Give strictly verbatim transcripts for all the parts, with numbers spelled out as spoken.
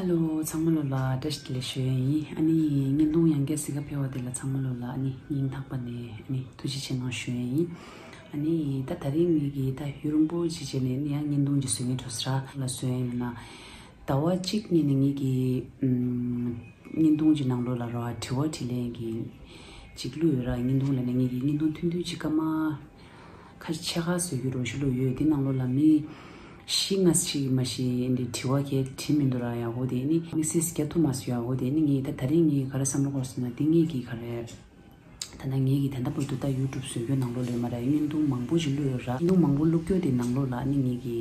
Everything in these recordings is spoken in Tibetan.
ཧེ་ལོ། ཚང་མ་ལོ་ལ་བཀྲ་ཤིས་བདེ་ལེགས་ཞུ་ཡས་ཡིན། ཨ་ནི་བརྙན་ཐུང་ཡང་བསྐྱར་གཟིགས་ག་ཕེབས་པ་དེ་ལ་ཚང་མ་ལོ་ལ་ཨ་ནི་སྙིང་ཐག་པ་ནས་ཨ་ནི་ཐུགས་རྗེ་ཆེ་གནང་ཞུ་ཡས་ཡིན། ཨ་ནི་ད་དེ་རིང་ངེད་ཀྱིས་ད་ཡུན་རིང་པོ་ཅིག་བྱས་ནས་ཨ་ནི་ཡང་བརྙན་ཐུང་ཅིག་བཟོ་སྙིང་འདོད་ས་རག་ལ་བཟོ་ཡས་ཡིན་ན། ཟླ་བ་གཅིག་སྔོན་ནས་ངེད་ཀྱི་ཨམ་བརྙན་ཐུང་གི་ནང་ལོགས་ལ་ར་དྲི་བ་དྲིས་ལན་གྱི་ཅིག་བླུགས་ཡོད་ར། བརྙན་ཐུང་ལ་ནི་ངེད་ཀྱི་བརྙན་ཐུང་ཐུང་ཐུང་ཅིག་སྐར་མ་ཁ་ཤས་ཕྱེད་ཀ་བཟོ་རྒྱུ་རོགས་ཞུ་བླུགས་ཡོད། དེ་ནང་ལོགས་ལ་མི་བཞི་ལྔ་ཞིག་མ་གཞི་འདི་དྲི་བ་གས་དྲིས་མི་འདུག་ར། ཡག་པོ་དེ་ནི་དམིགས་བསལ་རྒྱག་ཐུབ་མ་སོང་། ཡག་པོ་དེ་ནི་ངས་ད་དེ་རིང་ངས་ག་རེ་བསམ་བློ་འཁོར་སོང་ན། འདི་ངེད་ཀྱི་ག་རེ་ད་ལྟ་ངེད་ཀྱི་ད་ལྟ་བར་དུ་ད་ཡུ་ཊུབ་བཟོ་རྒྱུ་ནང་ལོགས་ལ་མ་ར་བརྙན་ཐུང་མང་པོ་ཞིག་བླུགས་ཡོད་ར། བརྙན་ཐུང་མང་པོ་བླུགས་རྒྱུ་དེ་ནང་ལོགས་ལ་ནི་ངེད་ཀྱི་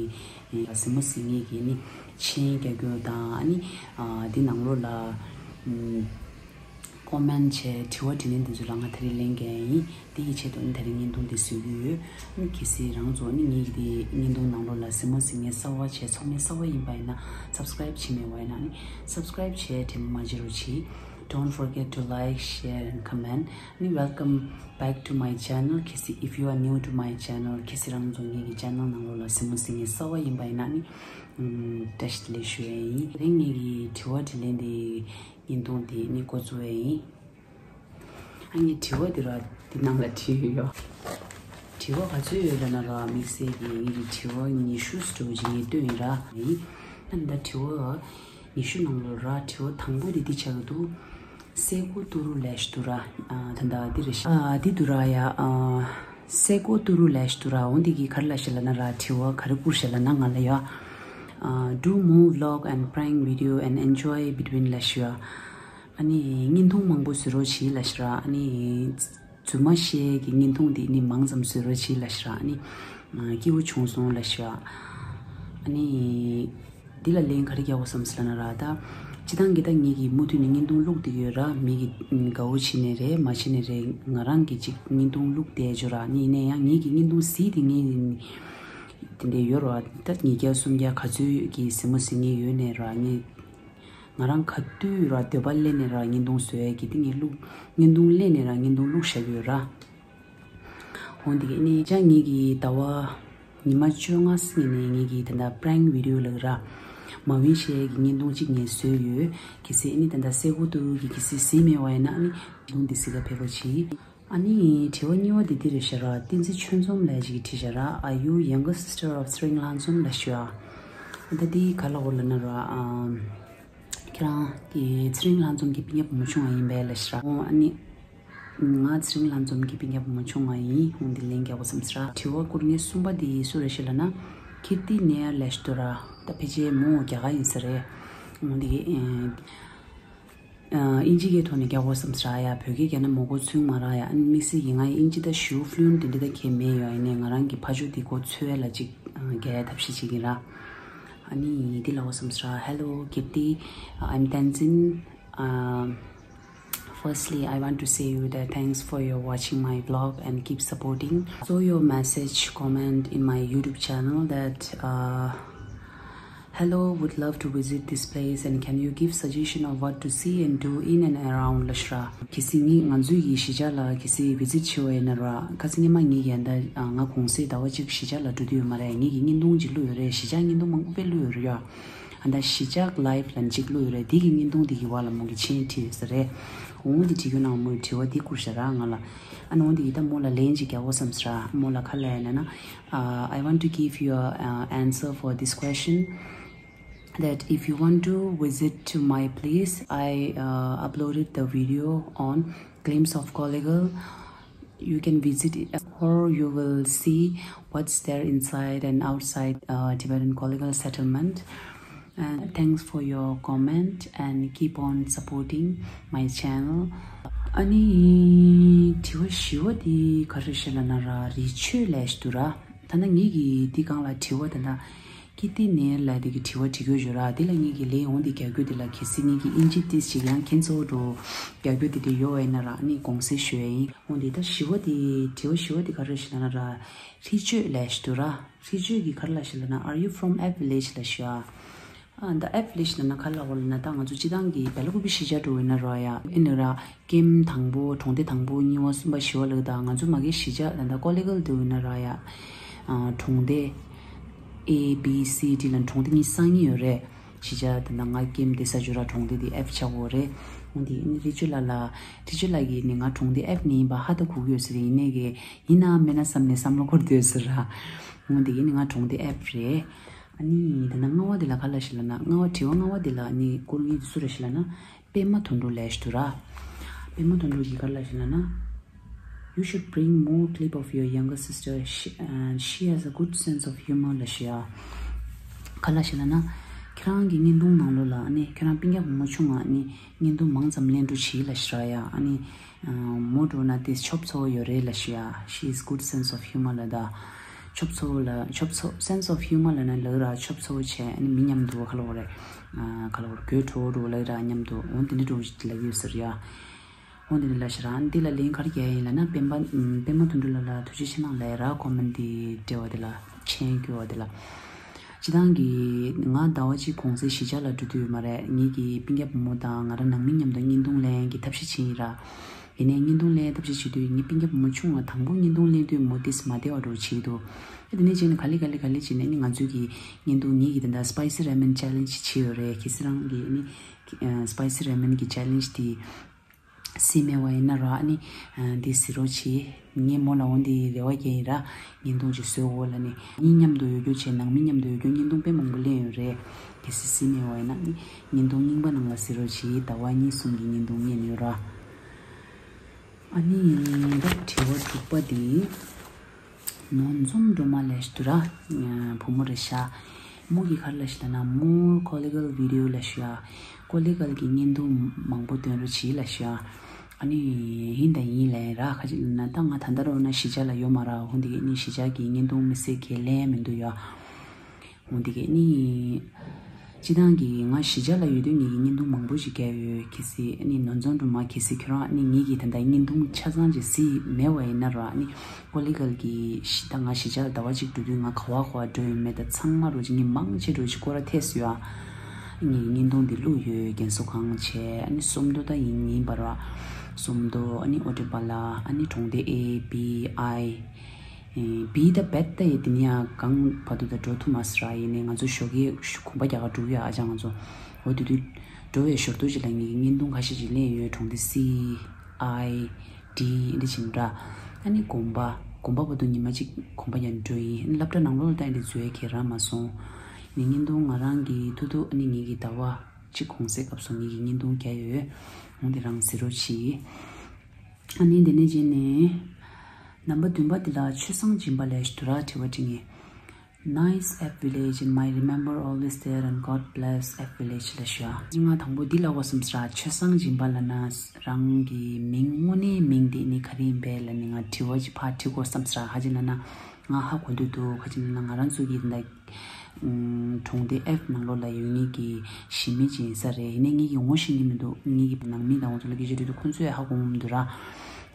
གཟིགས་མོ་གཟིགས་མཁན་གྱི་ནི་མཆན་རྒྱག་རྒྱུ་དང་ཨ་ནི་འདི་ནང་ལོགས་ལ་ཀོ་མེན་བྱས་དྲི་བ་དྲིས་ལན་དེ་ཚོ་ལ་ང་དེ་རིང་ལན་རྒྱག་ཡིན། དེ་ཡི་ཆེད་དུ་ནི་དེ་རིང་བརྙན་ཐུང་དེ་བཟོ་གི་ཡོད། ཨ་ནི་གལ་སྲིད་རང་ཚོ་ནི་ངེད་ཀྱི་དེ་བརྙན་ཐུང་ནང་ལོགས་ལ་གཟིགས་མོ་གཟིགས་མཁན་གསར་པ་བྱས་ཚོར་མཁན་གསར་པ་ཡིན་པ་ཡིན་ན་སབ་སི་ཀ་རེབ་བྱེད་མེད་པ་ཡིན་ན་ནི་སབ་སི་ཀ་རེབ་བྱས་དྲི་མ་མ་བརྗེད་རོགས་གྱིས། Don't forget to like, share and comment. ནི་welcome back to my channel. གལ་སྲིད་if you are new to my channel, གལ་སྲིད་རང་ཚོ་ངེད་ཀྱི་ཆེ་ནལ་ནང་ལོགས་ལ་གཟིགས་མོ་གཟིགས་མཁན་གསར་པ་ཡིན་པ་ཡིན་ན་ནི་ཨམ་བཀྲ་ཤིས་བདེ་ལེགས་ཞུ་ཡས་ཡིན། དེ་རིང་ངེད་ཀྱི་དྲི་བ་དྲིས་ལན་དེ་བརྙན་ཐུང་དེ་ནི་འགོ་བཙུགས་ཡས་ཡིན། ཨ་ངའི་དྲི་བ་དེ་ར་དེ་ནང་ལ་བྲིས་ཡོད་ཡོ། དྲི་བ་ག་ཚོད་ཡོད་ལབ་ན་ར་དམིགས་བསལ་གྱི་ངེད་ཀྱི་དྲི་བ་ཉི་ཤུ་ཙམ་ཅིག་ངས་བཏོན་ཡིན་ར། ཡིན། ཨ་ནི་ད་དྲི་བ་ཉི་ཤུ་ནང་ལོགས་ར་དྲི་བ་དང་པོ་དེ་འདི་ཆགས་ཀྱི་འདུག་སེ་གོ་ཏུ་རུ་ལས་ཞིག་འདུག་ར། ཨ་ད་ད་འདི་རེད་ཤག་ཨ་འདི་འདུག་ར་ཡ། ཨ་སེ་གོ་ཏུ་རུ་ལས་ཞིག་འདུག་ར། འོ་འདི་གི་ག་རེ་ལབ་ཤག་ལབ་ན་ར། དྲི་བ་ག་རེ་བསྐུར་ཤག་ལབ་ན་ང་ལ་ཡ། ཨ་do more vlog and prank video and enjoy between ལབ་ཤག་ཨ་ནི་བརྙན་ཐུང་མང་པོ་བཟོ་རོགས་གྱིས་ལབ་ཤག་ར། ཨ་ནི་རྫུན་མ་བཤད་ཀྱི་བརྙན་ཐུང་འདི་ནི་མང་ཙམ་བཟོ་རོགས་གྱིས་ལབ་ཤག་ར། ཨ་ནི་སྐྱིད་པོ་བྱུང་སོང་ལབ་ཤག་ཨ་ནི་འདི་ལ་ལན་ག་རེ་རྒྱག་དགོས་བསམ་སོང་ལབ་ན་ར། ད་སྤྱིར་བཏང་གི་ད་ངེད་ཀྱིས་མུ་མཐུད་ནས་བརྙན་ཐུང་བླུགས་བསྡད་ཡོད་ར། མི་གིས་དགའ་བོ་བྱས་ནས་རེད་མ་བྱས་ནས་རེད། ང་རང་གིས་ཅིག་བརྙན་ཐུང་བླུགས་བསྡད་ཡོད་ར། ཨ་ནི་ཡིན་ན་ཡང་ངེད་ཀྱི་བརྙན་ཐུང་གཟིགས་དེ་ངས་དེ་འདྲ་ཡོད་ར། ད་ཉིས་བརྒྱ་སུམ་བརྒྱ་ག་ཚོད་ཀྱི་གཟིགས་མོ་གཟིགས་མཁན་ཡོད་ནས་ར། ངས་ང་རང་ག་དུས་ར་འདོད་པ་སླེབས་ནས་ར་བརྙན་ཐུང་བཟོ་ཡས་ཀྱི་དེ་ངས་བླུགས། བརྙན་ཐུང་སླེབས་ནས་ར་བརྙན་ཐུང་བླུགས་བཞག་གི་ཡོད་ར། འོ་འདི་གི་ནི་ཅང་ངེད་ཀྱི་ཟླ་བ་ཉི་མ་བཅོ་ལྔ་སྔོན་ནས་ངེད་ཀྱི་དེ་འདྲ་པྲེང་བི་ཌི་ཡོ་ལབ་ར། མ་འོན་ཤེས་ཀྱི་བརྙན་ཐུང་གཅིག་ངས་བཟོས་ཡོད། གལ་སྲིད་ཨ་ནི་དེ་འདྲ་སེ་གོ་ཏུ་རུ་གི་གལ་སྲིད་གཟིགས་མེད་པ་ཡིན་ན་ཨ་ནི་བརྙན་ཐུང་འདི་གཟིགས་ག་ཕེབས་རོགས་གྱིས། ཨ་ནི་དྲི་བ་གཉིས་པ་འདི་འདི་རེད་ཤག་ར། བསྟན་འཛིན་ཆོས་འཛོམས་ལགས་ཅིག་གིས་དྲིས་ཤག་ར། Are you younger sister of ཚེ་རིང་ལྷ་འཛོམས་ལབ་ཤག་ཨ་ད་འདི་ག་ལབ་དགོས་ལབ་ན་ར། ཨམ་ཁྱེད་རང་གི་ཚེ་རིང་ལྷ་འཛོམས་ཀྱི་སྤུན་ཀྱག་བུ་མོ་ཆུང་བ་ཡིན་པས་ལབ་ཤག་ར། ཨོ་ཨ་ནི་ང་ཚེ་རིང་ལྷ་འཛོམས་ཀྱི་སྤུན་ཀྱག་བུ་མོ་ཆུང་བ་ཡིན། འོ་འདི་ལན་རྒྱག་དགོས་བསམ་སོང་ར། དྲི་བ་བསྐུར་མཁན་གསུམ་པ་འདི་སུ་རེད་ཤག་ལབ་ན་ཀིརྟི་ནེ་ཡར་ལབ་ཤག་འདུག་ར། ད་ཕལ་ཆེར་མོ་རྒྱ་གར་ཡིན་ས་རེད། འོ་འདི་གི་ཨེ། ཨ་དབྱིན་ཇི་སྐད་ཐོག་ནས་རྒྱག་དགོས་བསམ་སོང་ར་ཡ། བོད་སྐད་རྒྱག་ན་མོ་མགོ་ཚོས་མ་རག་ཡ། ཨ་ནི་དམིགས་བསལ་གྱི་ང་ཡི་དབྱིན་ཇི་ད་ཞེ་པོ་ཕུ་ལུ་ཨེན་ཊི་དེ་འདྲ་ད་གང་ཡང་མེད་ཡ། ཡིན་ནའི་ང་རང་གི་ཕར་ཕྱོགས་དེ་མགོ་ཚོས་ཡ་ལ་ཅིག་ཨ་རྒྱག་ཡ་ཐབས་ཤེས་བྱེད་ཀྱི་ཡིན་ར། ཨ་ནི་འདི་ལབ་དགོས་བསམ་སོང་ར། Hello Kirti, I'm Tenzin. Um, firstly, I want to say you that thanks for your watching my vlog and keep supporting. I saw your message comment in my YouTube channel that uh, Hello, would love to visit this place and can you give suggestion of what to see and do in and around ལབ་ཤག་ར། གལ་སྲིད་ངས་ང་ཚོའི་གི་གཞིས་ཆགས་ལ་གལ་སྲིད་བི་ཛིཊ་བྱེད་པ་ཡིན་ན་ར། ཁ་སང་ཉི་མ་ངས་ཡ་ད་ང་གུང་སེང་ཟླ་བ་གཅིག་གཞིས་ཆགས་ལ་འགྲོ་དུས་ཡོད་མ་རེད། ངས་གི་བརྙན་ཐུང་ཅིག་བླུགས་ཡོད་རེད། གཞིས་ཆགས་བརྙན་ཐུང་མང་པོ་དཔེ་བླུགས་ཡོད་རེད་ཡ། ཨ་ད་གཞིས་ཆགས་ལའིབ་ལབ་ཅིག་བླུགས་ཡོད་རེད། དེ་གི་བརྙན་ཐུང་དེ་གི་བར་ལ་མོ་གི་མཆན་བྲིས་ཡོད་ས་རེད། འོ་དེ་བྲིས་རྒྱུ་ནང་མོས་དྲི་བ་དེ་བསྐུར་ཤག་ར་ང་ལ། ཨ་ནི་འོ་དེ་གི་ད་མོ་ལ་ལན་ཅིག་རྒྱག་དགོས་བསམ་སོང་ར། མོ་ལ་ག་ལབ་ཡ་ན་ན། Uh, I want to give you a uh, answer for this question, that if you want to visit to my place, I uh, uploaded the video on Glimpse of Kollegal. You can visit it, or you will see what's there inside and outside uh, Tibetan Kollegal settlement. And thanks for your comment and keep on supporting my channel. ཨ་ནི་དྲི་བ་བཞི་པ་དེ་ག་རེ་ཞིག་ལབ་ན་ར། རི་ཆོས་ལབ་ཤག་འདུག་ར། ད་ནི་ངེད་ཀྱིས་འདི་སྒང་ལ་དྲི་བ་དེ་འདྲ་ཀིརྟི་ནེ་ཡར་ལབ་དེ་གི་དྲི་བ་དྲི་དགོས་ཡོད་ར། དེ་ལ་ངེད་ཀྱིས་ལན་འོ་འདི་རྒྱག་རྒྱུ་དེ་ལ་གལ་སྲིད་ངེད་ཀྱིས་དབྱིན་ཇི་ཏིས་ཅིག་ཡང་ཁྱེད་ཚོ་འགྲོ་རྒྱག་རྒྱུ་དེ་འདྲ་ཡོད་པ་ཡིན་ན་ར། ཨ་ནི་དགོངས་སེལ་ཞུ་ཡ་ཡིན། འོ་འདི་ད་བཞི་པ་དེ་དྲི་བ་བཞི་པ་དེ་ག་རེ་ཞིག་ལབ་ན་ར། རི་ཆོས་ལབ་ཤག་འདུག་ར། རི་ཆོས་ཀྱིས་ག་རེ་ལབ་ཤག་ལབ་ན། Are you from App Village ལབ་ཤག་ར། ཨ་ད་App Village ལབ་ན་ག་ལབ་དགོས་ལབ་ན་ད་ང་ཚོ་སྤྱིར་བཏང་གི་སྦེལ་ཀོབ་པི་གཞིས་ཆགས་འགྲོ་ཡིན་ན་ར་ཡ། ཨེ་ནི་ར་ཀེམ་དང་པོ་གྲོང་སྡེ་དང་པོ་གཉིས་པ་གསུམ་པ་བཞི་པ་ལབ་ད་ང་ཚོ་མ་གི་གཞིས་ཆགས་ད་ད་ཀོ་ལི་གལ་འགྲོ་ཡིན་ན་ར་ཡ། ཨ་གྲོང་སྡེ་A B C D ལ་གྲོང་སྡེ་གཉིས་གསར་རྙིང་ཡོད་རེད། གཞིས་ཆགས་དེ་ན་ང་ཀེམ་དེ་ས་ཇོ་ར་གྲོང་སྡེ་དེ་ཨེབ་ཆགས་ཡོད་རེད། འོ་དེ་ནི་རི་ཆུ་ལ་ལ་རི་ཆུ་ལ་གི་ནི་ང་གྲོང་སྡེ་ཨེབ་ནི་ཡིན་པ་ཧ་ད་གོ་གི་ཡོད་ཟེར་ཡིན་ནས་གི་ཡིན་ནའང་མེད་ན་བསམ་ནས་བསམ་བློ་འཁོར་དུ་ཡོད་ཟེར་ར། འོ་དེ་གི་ནི་ང་གྲོང་སྡེ་ཨེབ་རེད། ཨ་ནི་དེ་ན་ལྔ་བ་དེ་ལ་ག་ལ་ཞིག་ལ་ན་ལྔ་བ་དྲི་བ་ལྔ་བ་དེ་ལ་ནི་བསྐུར་མཁན་དེ་སུ་རེད་ཞིག་ལ་ན། པད་མ་དོན་གྲུབ་ལབ་ཞིག་འདུག་ར། པད་མ་དོན་གྲུབ་ཀྱིས་ག་རེ་ལབ་ཞིག་ལབ་ན། You should bring more clip of your younger sister. She, uh, she has a good sense of humor ལབ་ཞིག་ཡ། ག་རེ་ལབ་ཞིག་ལབ་ན། ཁྱེད་རང་གི་བརྙན་ཐུང་ནང་ལོགས་ལ་ཨ་ནི་ཁྱེད་རང་སྤུན་ཀྱག་བུ་མོ་ཆུང་ང་ཨ་ནི་བརྙན་ཐུང་མང་ཙམ་ལེན་རོགས་བྱེད་ལབ་ཞིག་ར་ཡ། ཨ་ནི་མོ་འགྲོ་ན་དེ་ཆོབ་ཚོ་ཡོད་རེད་ལབ་ཞིག་ཡ། She is good sense of humor ལབ་ད། ཆོབ་ཚོ་ལ་ཆོབ་ཚོ་sense of humor ལབ་ན་ལབ་ར། ཆོབ་ཚོ་བྱས་ཨ་ནི་མི་མཉམ་དུ་ག་ལབ་དགོས་རེད། ག་ལབ་དགོས་རེད། གོས་དྲོ་རུ་ལབ་ར། མཉམ་དུ་འོ་དེ་འདྲ་འགྲོ་ལབ་ཡོད་ཟེར་ཡ། འོ་འདི་ནི་ལ་ཞེ་རང་འདི་ལ་ལན་ག་རེ་རྒྱག་ཡིན་ལབ་ན། པད་མ་པད་མ་དོན་གྲུབ་ལགས་ལ་ཐུགས་རྗེ་ཆེ་གནང་ལབ་ར། ཀོ་མེན་ཊི་འདི་སྤྲད་པ་དེ་ལ་མཆན་བསྐྱོན་པ་དེ་ལ། སྤྱིར་བཏང་གི་ང་ཟླ་བ་གཅིག་གོང་ཚད་གཞིས་ཆགས་ལ་འགྲོ་དུས་མ་རེད། ངེད་ཀྱི་སྤུན་ཀྱག་བུ་མོ་དང་ང་རང་ནང་མི་མཉམ་དུ་བརྙན་ཐུང་ལེན་གྱི་ཐབས་ཤེས་བྱེད་ཡིན་ར། ཡིན་ནའི་བརྙན་ཐུང་ལེན་ཐབས་ཤེས་བྱེད་དུས་ངའི་སྤུན་ཀྱག་བུ་མོ་ཆུང་བ་དང་པོ་བརྙན་ཐུང་ལེན་དུས་མོ་ཏིས་མ་བདེ་བ་འགྲོ་བྱེད་འདུག་དེ་ནས་བྱས་ནས་ག་ལེ་ག་ལེ་ག་ལེ་བྱས་ནས་ནི་ང་ཚོའི་གི་བརྙན་ཐུང་ངེད་ཀྱི་དེ་འདྲ་སི་པའི་སི་ར་མེན་ཆེ་ལེན་ཇི་བྱས་ཡོད་རེད། གལ་སྲིད་རང་གི་ནི་སི་པའི་སི་ར་མེན་གི་ཆེ་ལེན་ཇི་དེ་སྲིད་མེད་པ་ཡིན་ན་ར་ཨ་ནི་འདི་གཟིགས་རོགས་བྱེད། ངས་མོ་ལ་འོ་འདི་རེ་བ་རྒྱག་ཡིན་ར། བརྙན་ཐུང་ཅིག་བཟོས་འོ་ལབ་ནས་གཉིས་མཉམ་དུ་ཡོད་རྒྱུ་བྱས། ནང་མི་མཉམ་དུ་ཡོད་རྒྱུ་བརྙན་ཐུང་དཔེ་མང་པོ་ལེན་ཡོད་རེད། གལ་སྲིད་སྲིད་མེད་པ་ཡིན་ན་ནི་བརྙན་ཐུང་རྙིང་པ་ནང་ལ་གཟིགས་རོགས་བྱེད། ཟླ་བ་གཉིས་གསུམ་གྱི་བརྙན་ཐུང་ཉན་ཡོད་ར། ཨ་ནི་ད་དྲི་བ་དྲུག་པ་འདི། ནོར་འཛོམས་སྒྲོལ་མ་ལབ་ཞིག་འདུག་ར། བུ་མོ་རེད་ཤག་མོ་གིས་ག་རེ་ལབ་ཞིག་ལབ་ན། More Kollegal video ལབ་ཞིག་ཡ། ཀོ་ལི་གལ་གྱི་བརྙན་ཐུང་མང་པོ་འདོན་རོགས་བྱེད་ལབ་ཞིག་ཡ། ཨ་ནི་ཡིན་དང་ཡིན་ལབ་ར། ཁ་ཅིག་ལབ་ན་ད་ང་ད་ལྟ་རོ་ན་གཞིས་ཆགས་ལ་ཡོད་མ་ར། འོ་འདི་གི་ནི་གཞིས་ཆགས་ཀྱི་བརྙན་ཐུང་མི་སེར་གྱིས་ལེན་མི་འདུག་ཡ། འོ་འདི་གི་ནི། སྤྱིར་བཏང་གི་ང་གཞིས་ཆགས་ལ་ཡོད་དུས་ངེད་ཀྱི་བརྙན་ཐུང་མང་པོ་ཞིག་བརྒྱབ་ཡོད། གལ་སྲིད་ཨ་ནི་ནོར་འཛོམས་སྒྲོལ་མ་གལ་སྲིད་ཁྱོད་རང་ཨ་ནི་ངེད་ཀྱི་ད་ལྟ་བརྙན་ཐུང་ཆ་ཚང་ཅིག་གཟིགས་མེད་པ་ཡིན་ན་ར། ཨ་ནི་ཀོ་ལི་གལ་གྱི་གཞི་ད་ང་གཞིས་ཆགས་ལ་ཟླ་བ་གཅིག་འགྲོ་དུས་ང་ག་བ་ག་བ་འགྲོ་ཡོད་མེད་ད་ཚང་མ་རོ་ཅིག་ངས་མང་ཆེ་རོ་ཅིག་སྐོར་ར་ཐེབས་སོང་ཡ། ངེད་ཀྱི་བརྙན་ཐུང་འདི་བླུགས་ཡོད། རྒན་གསོ་ཁང་བྱས་ཨ་ནི་སུམ་མདོ་ད་ཡིན་ཡིན་པ་ར། སུམ་མདོ་ཨ་ནི་ཨོ་ཏི་པ་ལ་ཨ་ནི་གྲོང་སྡེ་ཨེ་བི་ཨའི། བི་ད་བེད་ད་ཡེ་དེ་ནི་ཡང་གང་བར་དུ་ད་འགྲོ་ཐུབ་མ་སོང་ར། ཡིན་ནའི་ང་ཚོ་ཞོགས་ཀས་གོམ་པ་རྒྱག་ག་འགྲོ་གི་ཡོད། ཨ་ཅག་ང་ཚོ་འོ་དེ་དུས་འགྲོ་བའི་ཞོར་དུ་ཅིག་ལ་ངེད་ཀྱི་བརྙན་ཐུང་ཁ་ཤས་ཅིག་ལེན་ཡོད། གྲོང་སྡེ་སི་ཨའི་ཌི་འདི་བྱིན་འདྲ། ཨ་ནི་དགོན་པ་དགོན་པ་བར་དུ་ཉི་མ་གཅིག་གོམ་པ་རྒྱག་འགྲོ་ཡིན། ཨ་ནི་སློབ་གྲྭ་ནང་ལོགས་ལ་ད་འདི་འཛུལ་ཡ་གི་རག་མ་སོང་། ངས་བརྙན་ཐུང་ང་རང་གི་ཐུག་ཐུག་ཨ་ནི་ངེད་ཀྱི་ཟླ་བ་གཅིག་གོང་ཚད་སྐབས་སུ་ངེད་ཀྱི་བརྙན་ཐུང་བརྒྱབ་ཡོད། འོ་དེ་རང་གཟིགས་རོགས་གྱིས། ཨ་ནི་དེ་ནས་རྗེས་ནས། རྣམ་པ་བདུན་པ་འདི་ལ་ཆོས་བཟང་སྦྱིན་པ་ལབ་ཞིག་འདུག་ར། དྲི་བ་དྲིས་ངེས། Nice app village in my remember always there and God bless app village ལབ་ཞུ་ཨ། ང་དང་པོ་འདི་ལབ་དགོས་བསམ་སོང་ར། ཆོས་བཟང་སྦྱིན་པ་ལབ་ན་རང་གི་མིང་དངོས་གནས་མིང་དེ་ནི་ག་རེ་ཡིན་པས་ལབ་ནི་ང་དྲི་བ་ཅིག་ཕར་དྲི་དགོས་བསམ་སོང་ར། ཧ་ཅི་ལབ་ན་ང་ཧ་གོ་འདོད་འདུག་ཁ་ཅིག་ལབ་ན་ང་རང་ཚོ་གི་འདི་གྲོང་སྡེ་ཨེབ་ནང་ལོགས་ལ་ཡོད་མཁན་གྱི་གཞིས་མི་ཅིག་ཡིན་ས་རེད། ཡིན་ནའི་ངེད་ཀྱིས་ངོ་ཤེས་ཀྱི་མི་འདུག་ངེད་ཀྱི་ནང་མི་དང་འོ་ཚོ་ལ་སྐད་ཆ་དྲིས་དུས་ཁོང་ཚོས་ཧ་གོ་མི་འདུག་ར།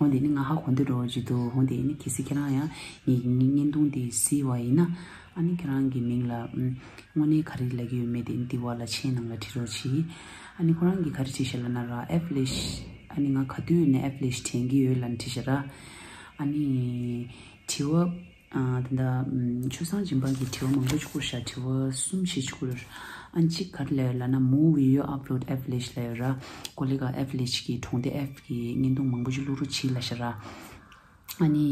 འོ་དེ་ནི་ང་ཧ་གོ་འདི་འགྲོ་བ་ཅིག་འདུག་འོ་དེ་ནི་གལ་སྲིད་ཁྱེད་རང་ཡང་ངེད་ཀྱི་བརྙན་ཐུང་དེ་གཟིགས་པ་ཡིན་ན་ཨ་ནི་ཁྱེད་རང་གི་མིང་ལ་དངོས་གནས་ག་རེ་ལབ་ཀྱི་ཡོད་མེད་དེ་འདི་བ་ལ་མཆན་ནང་ལ་བྲིས་རོགས་གྱིས། ཨ་ནི་ཁོ་རང་གིས་ག་རེ་བྲིས་ཤག་ལབ་ན་ར། ཨེབ་ལེ་ཤི། ཨ་ནི་ང་ག་དུས་ནས་ཨེབ་ལེ་ཤི་དྲན་གྱི་ཡོད་ལབ་ནས་བྲིས་ཤག་ར། ཨ་ནི་དྲི་བ། ཨ་ད་ལྟ་ཆོས་བཟང་སྦྱིན་པ་གིས་དྲི་བ་མང་པོ་ཅིག་བསྐུར་ཤག་དྲི་བ་གསུམ་བཞི་ཅིག་བསྐུར། ཨ་ནི་གཅིག་ག་རེ་ལབ་ཡོད་ལབ་ན། More video upload average ལབ་ཡོད་ར། ཀོ་ལི་གལ་average གི་གྲོང་སྡེ་ཨེབ་གི་བརྙན་ཐུང་མང་པོ་ཅིག་བླུག་རོགས་བྱེད་ལབ་ཤག་ར། ཨ་ནི་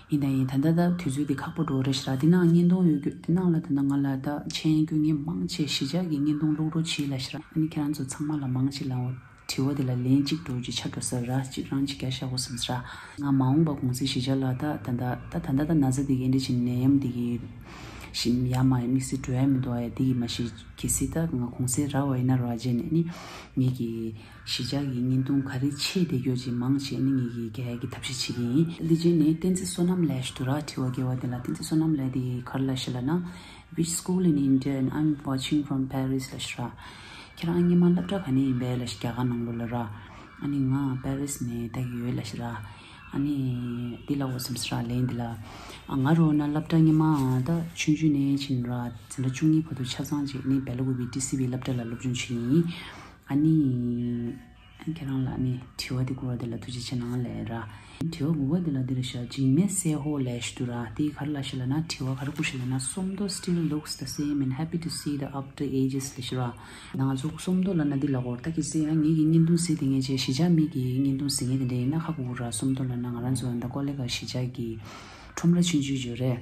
ཡིན་དང་ཡིན། ད་ལྟ་ད་དུས་ཚོད་འདི་ཁག་པོ་འགྲོ་རེད་ཤག་ར། འདི་ནང་བརྙན་ཐུང་ཡོད་རྒྱུ་འདི་ནང་ལ་ད་ལྟ་ང་ལ་ད་མཆན་སྐྱོན་མཁན་མང་ཆེ་གཞིས་ཆགས་ཀྱི་བརྙན་ཐུང་བླུག་རོགས་བྱེད་ལབ་ཤག་ར། ཨ་ནི་ཁྱེད་རང་ཚོ་ཚང་མ་ལ་མང་ཆེ་ལ་འོ། དྲི་བ་དེ་ལ་ལན་གཅིག་འགྲོ་གཅིག་ཆགས་འགྲོ་ས་ར། གཅིག་རང་གཅིག་རྒྱག་བཞག་དགོས་བསམ་ས་ར། ང་མ་འོངས་པ་གུང་སེང་གཞིས་ཆགས་ལ་ད་ད་ད་ད་ད་ད་ད་ན་ཚ་དེ་གི་འདི་བཞིན་ནད་ཡམས་དེ་གི་ཞིམ་ཡ་མ་དམིགས་བསལ་འགྲོ་ཡ་མི་འདུག་ཨ། ཡ་དེ་གི་མ་གཞི་གལ་སྲིད་ད་ང་གུང་སེང་རག་པ་ཡིན་ན་ར་བ་རྗེས་ནས་ནི་ངེད་ཀྱི་གཞིས་ཆགས་ཀྱི་བརྙན་ཐུང་ག་རེ་ཆེ་དེ་གྱོ་ཅིག་མང་ཆེ་ནི་ངེད་ཀྱི་རྒྱག་ཡ་གི་ཐབས་ཤེས་བྱེད་ཀྱི་ཡིན། འདི་རྗེས་ནས་བསྟན་འཛིན་བསོད་ནམས་ལབ་ཞིག་འདུག་ར། དྲི་བ་དགེ་བ་དེ་ལ་བསྟན་འཛིན་བསོད་ནམས་ལབ་དེ་ག་རེ་ལབ་ཤག་ལབ་ན། Which school in India and I'm watching from Paris ལབ་ཤག་ར། ཁྱེད་རང་སྔོན་མ་སློབ་གྲྭ་ག་ནས་ཡིན་པས་ལབ་ཤག་རྒྱ་གར་ནང་ལོགས་ལ་ར། ཨ་ནི་ང་པེ་རིས་ནས་ལྟ་གི་ཡོད་ལབ་ཤག་ར། ཨ་ནི་འདི་ལབ་དགོས་བསམ་སོང་ར་ལན་འདི་ལ། ཨ་ང་རོ་ན་སློབ་གྲྭ་སྔོན་མ་ད་ཆུང་ཆུང་ནས་ཕྱིན་ར་འཛིན་གྲྭ་བཅུ་གཉིས་བར་དུ་ཆ་ཚང་བྱས་ནས་སྦེལ་ཀོབ་པའི་ཊི་སི་ཝི་སློབ་གྲྭ་ལ་སློབ་སྦྱོང་བྱས་ཡིན། ཨ་ནི། ཁྱེད་རང་ལ་ནི་དྲི་བ་དེ་བསྐུར་བ་དེ་ལ་ཐུགས་རྗེ་ཆེ་གནང་ལབ་ར། དྲི་བ་དགུ་པ་དེ་ལ་འདི་རེད་ཤག་འཇིགས་མེད་སྲས་ཧོ་ལབ་ཞིག་འདུག་ར། དེ་ག་རེ་ལབ་ཤག་ལབ་ན། དྲི་བ་ག་རེ་བསྐུར་ཤག་ལབ་ན། སུམ་མདོ still looks the same and happy to see the after ages ལབ་ཤག་ར། ད་ང་ཚོ་སུམ་མདོ་ལབ་ན་འདི་ལབ་དགོས་རེད། ད་གལ་སྲིད་ཡང་ངེད་ཀྱི་བརྙན་ཐུང་གཟིགས་བསྡད་མཁན་ཅིག་གཞིས་ཆགས་མི་གི་བརྙན་ཐུང་གཟིགས་མཁན་དེ་འདྲ་ཡིན་ན་ཧ་གོ་གི་རེད། སུམ་མདོ་ལབ་ན་ང་རང་ཚོ་ད་ཀོ་ལི་གྷལ་གཞིས་ཆགས་ཀྱི་ཁྲོམ་ར་ཆུང་ཆུང་ཅིག་ཡོད་རེད།